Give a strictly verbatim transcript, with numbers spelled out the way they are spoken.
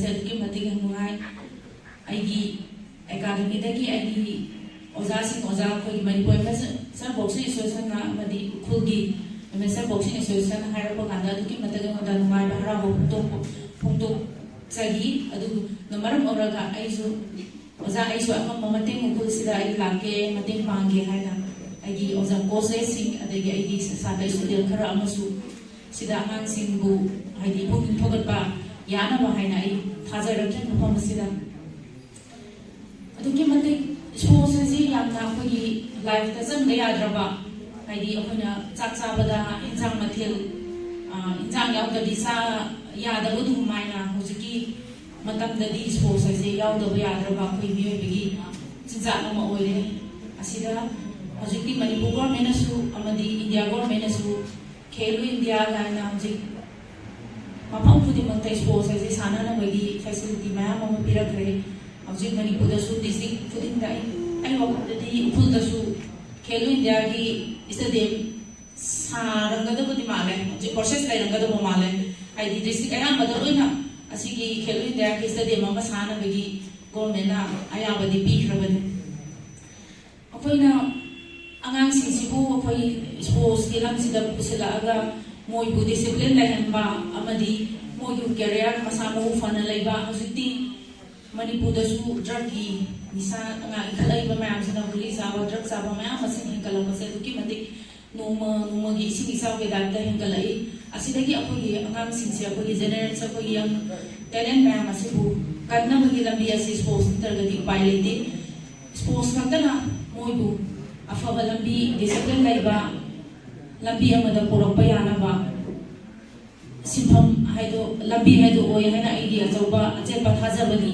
ꯁꯦ ꯑꯗꯨꯛꯀꯤ ꯃꯇꯤꯛ ꯌꯥꯝ ꯅꯨꯡꯉꯥꯏ꯫ ꯑꯩꯒꯤ ꯑꯦꯀꯥꯗꯃꯤꯗꯒꯤ ꯑꯩꯒꯤ ꯑꯣꯖꯥꯁꯤꯡ, ꯑꯣꯖꯥ ꯑꯩꯈꯣꯏꯒꯤ ꯃꯅꯤꯄꯨꯔ ꯑꯦꯝ ꯑꯦꯁ ꯕꯣꯛꯁꯤꯡ ꯑꯦꯁꯣꯁꯤꯌꯦꯁꯟꯅ ꯑꯃꯗꯤ ꯎꯈ꯭ꯔꯨꯜꯒꯤ ꯑꯦꯝ ꯑꯦꯁ ꯕꯣꯛꯁꯤꯡ ꯑꯦꯁꯣꯁꯤꯌꯦꯁꯟ ꯍꯥꯏꯔꯛꯄ ꯀꯥꯟꯗ ꯑꯗꯨꯛꯀꯤ ꯃꯇꯤꯛ ꯑꯩꯉꯣꯟꯗ ꯅꯨꯡꯉꯥꯏꯕ, ꯍꯔꯥꯎꯕ ꯐꯣꯡꯗꯣꯛꯄ, ꯐꯣꯡꯗꯣꯛꯆꯈꯤ꯫ ꯑꯗꯨꯅ ꯃꯔꯝ ꯑꯣꯏꯔꯒ ꯑꯩꯁꯨ ꯑꯣꯖꯥ, ꯑꯩꯁꯨ ꯑꯉꯝꯕ ꯃꯇꯦꯡ ꯎꯈ꯭ꯔꯨꯜꯁꯤꯗ ꯑꯩ ꯂꯥꯛꯀꯦ, ꯃꯇꯦꯡ ꯄꯥꯡꯒꯦ ꯍꯥꯏꯅ ꯑꯩꯒꯤ ꯑꯣꯖꯥ ꯀꯣꯆꯦꯁꯁꯤꯡ, ꯑꯗꯒꯤ ꯑꯩꯒꯤ ꯁꯥꯇ꯭ꯔ ꯏꯁꯇꯨꯗꯦꯟ ꯈꯔ ꯑꯃꯁꯨ ꯁꯤꯗ ꯑꯉꯥꯡꯁꯤꯡꯕꯨ, ꯍꯥꯏꯗꯤ, ꯄꯨꯛꯅꯤꯡ ꯊꯧꯒꯠꯄ ꯌꯥꯅꯕ ꯍꯥꯏꯅ ꯑꯩ ꯊꯥꯖꯔꯛꯈꯤ ꯃꯐꯝ ꯑꯁꯤꯗ꯫ ꯑꯗꯨꯛꯀꯤ ꯃꯇꯤꯛ ꯁꯣꯁ ꯑꯁꯤ ꯌꯥꯝꯅ ꯑꯩꯈꯣꯏꯒꯤ ꯂꯥꯏꯐꯇ ꯆꯪꯗ ꯌꯥꯗ꯭ꯔꯕ, ꯍꯥꯏꯗꯤ, ꯑꯩꯈꯣꯏꯅ ꯆꯥꯛ ꯆꯥꯕꯗ ꯏꯟꯖꯥꯡ ꯃꯊꯦꯜ, ꯑ, ꯏꯟꯖꯥꯡ ꯌꯥꯎꯗ꯭ꯔꯗꯤ ꯆꯥ ꯌꯥꯗꯕ ꯑꯗꯨꯃꯥꯏꯅ ꯍꯧꯖꯤꯛꯀꯤ ꯃꯇꯝꯗꯗꯤ ꯁꯣꯁ ꯍꯥꯏꯁꯦ ꯌꯥꯎꯗꯕ ꯌꯥꯗ꯭ꯔꯕ ꯑꯩꯈꯣꯏ ꯃꯤꯑꯣꯏꯕꯒꯤ ꯆꯤꯟꯖꯥꯛ ꯑꯃ ꯑꯣꯏꯔꯦ꯫ ꯑꯁꯤꯗ ꯍꯧꯖꯤꯛꯇꯤ ꯃꯅꯤꯄꯨꯔ ꯒꯣꯔꯃꯦꯟꯅꯁꯨ ꯑꯃꯗꯤ ꯏꯟꯗꯤꯌꯥ ꯒꯣꯔꯃꯦꯟꯅꯁꯨ ꯈꯦꯂꯣ ꯏꯟꯗꯤꯌꯥ ꯀꯥꯏꯅ ꯍꯧꯖꯤꯛ ꯃꯐꯝ ꯈꯨꯗꯤꯡꯃꯛꯇ ꯁ꯭ꯄꯣꯔꯠꯁ ꯍꯥꯏꯁꯦ ꯁꯥꯟꯅꯅꯕꯒꯤ ꯐꯦꯁꯤꯂꯤꯇꯤ ꯃꯌꯥꯝ ꯑꯃ ꯄꯤꯔꯛꯈ꯭ꯔꯦ꯫ ꯍꯧꯖꯤꯛ ꯃꯅꯤꯄꯨꯔꯗꯁꯨ ꯗꯤꯁꯇ꯭ꯔꯤꯛ ꯈꯨꯗꯤꯡꯗ, ꯑꯩ, ꯑꯩ ꯋꯥꯈꯜꯗꯗꯤ ꯎꯈ꯭ꯔꯨꯜꯗꯁꯨ ꯈꯦꯂꯣ ꯏꯟꯗꯤꯌꯥꯒꯤ ꯏꯁꯇꯦꯗꯤꯌꯝ ꯁꯥꯔꯝꯒꯗꯕꯗꯤ ꯃꯥꯜꯂꯦ, ꯍꯧꯖꯤꯛ ꯄ꯭ꯔꯣꯁꯦꯁ ꯂꯩꯔꯝꯒꯗꯕ ꯃꯥꯜꯂꯦ꯫ ꯍꯥꯏꯗꯤ ꯗꯤꯁꯇ꯭ꯔꯤꯛ ꯑꯌꯥꯝꯕꯗ ꯂꯣꯏꯅ ꯑꯁꯤꯒꯤ ꯈꯦꯂꯣ ꯏꯟꯗꯤꯌꯥꯒꯤ ꯏꯁꯇꯦꯗꯤꯌꯝ ꯑꯃ ꯁꯥꯅꯕꯒꯤ ꯒꯣꯔꯃꯦꯟꯅ ꯑꯌꯥꯕꯗꯤ ꯄꯤꯈ꯭ꯔꯕꯅꯤ꯫ ꯑꯩꯈꯣꯏꯅ ꯑꯉꯥꯡꯁꯤꯡꯁꯤꯕꯨ ꯑꯩꯈꯣꯏ ꯁ꯭ꯄꯣꯔꯠꯁꯀꯤ ꯂꯝꯁꯤꯗ ꯄꯨꯁꯤꯜꯂꯛꯑꯒ ꯃꯣꯏꯕꯨ ꯗꯤꯁꯤꯄ꯭ꯂꯤꯟ ꯂꯩꯍꯟꯕ ꯑꯃꯗꯤ ꯃꯣꯏꯒꯤ ꯀꯦꯔꯤꯌꯔ ꯃꯁꯥ ꯃꯎ ꯐꯅ ꯂꯩꯕ, ꯍꯧꯖꯤꯛꯇꯤ ꯃꯅꯤꯄꯨꯔꯗꯁꯨ ꯗ꯭ꯔꯒꯀꯤ ꯅꯤꯁꯥ ꯑꯉꯥꯡ ꯏꯟꯈꯠꯂꯛꯏꯕ ꯃꯌꯥꯝꯁꯤꯅ ꯒꯨꯂꯤ ꯆꯥꯕ, ꯗ꯭ꯔꯒ ꯆꯥꯕ ꯃꯌꯥꯝ ꯃꯁꯤꯡ ꯍꯦꯟꯒꯠꯂꯛꯄꯁꯦ ꯑꯗꯨꯛꯀꯤ ꯃꯇꯤꯛ ꯅꯣꯡꯃ ꯅꯣꯡꯃꯒꯤ ꯏꯁꯤꯡ ꯏꯆꯥꯎꯒꯤ ꯇꯥꯏꯞꯇ ꯍꯦꯟꯒꯠꯂꯛꯏ꯫ ꯑꯁꯤꯗꯒꯤ ꯑꯩꯈꯣꯏꯒꯤ ꯑꯉꯥꯡꯁꯤꯡꯁꯦ, ꯑꯩꯈꯣꯏꯒꯤ ꯖꯦꯅꯦꯔꯦꯁꯟ, ꯑꯩꯈꯣꯏꯒꯤ ꯌꯪ ꯇꯦꯂꯦꯟ ꯃꯌꯥꯝ ꯑꯁꯤꯕꯨ ꯀꯟꯅꯕꯒꯤ ꯂꯝꯕꯤ ꯑꯁꯤ ꯁ꯭ꯄꯣꯔꯠꯁ ꯅꯠꯇ꯭ꯔꯒꯗꯤ ꯎꯄꯥꯏ ꯂꯩꯇꯦ꯫ ꯁ꯭ꯄꯣꯔꯠꯁ ꯈꯛꯇꯅ ꯃꯣꯏꯕꯨ ꯑꯐꯕ ꯂꯝꯕꯤ, ꯗꯤꯁꯤꯄ꯭ꯂꯤꯟ ꯂꯩꯕ ꯂꯝꯕꯤ ꯑꯃꯗ ꯄꯨꯔꯛꯄ ꯌꯥꯅꯕ ꯁꯤꯟꯐꯝ ꯍꯥꯏꯗꯣ, ꯂꯝꯕꯤ ꯍꯥꯏꯗꯣ ꯑꯣꯏ ꯍꯥꯏꯅ ꯑꯩꯒꯤ ꯑꯆꯧꯕ ꯑꯆꯦꯠꯄ ꯊꯥꯖꯕꯅꯤ꯫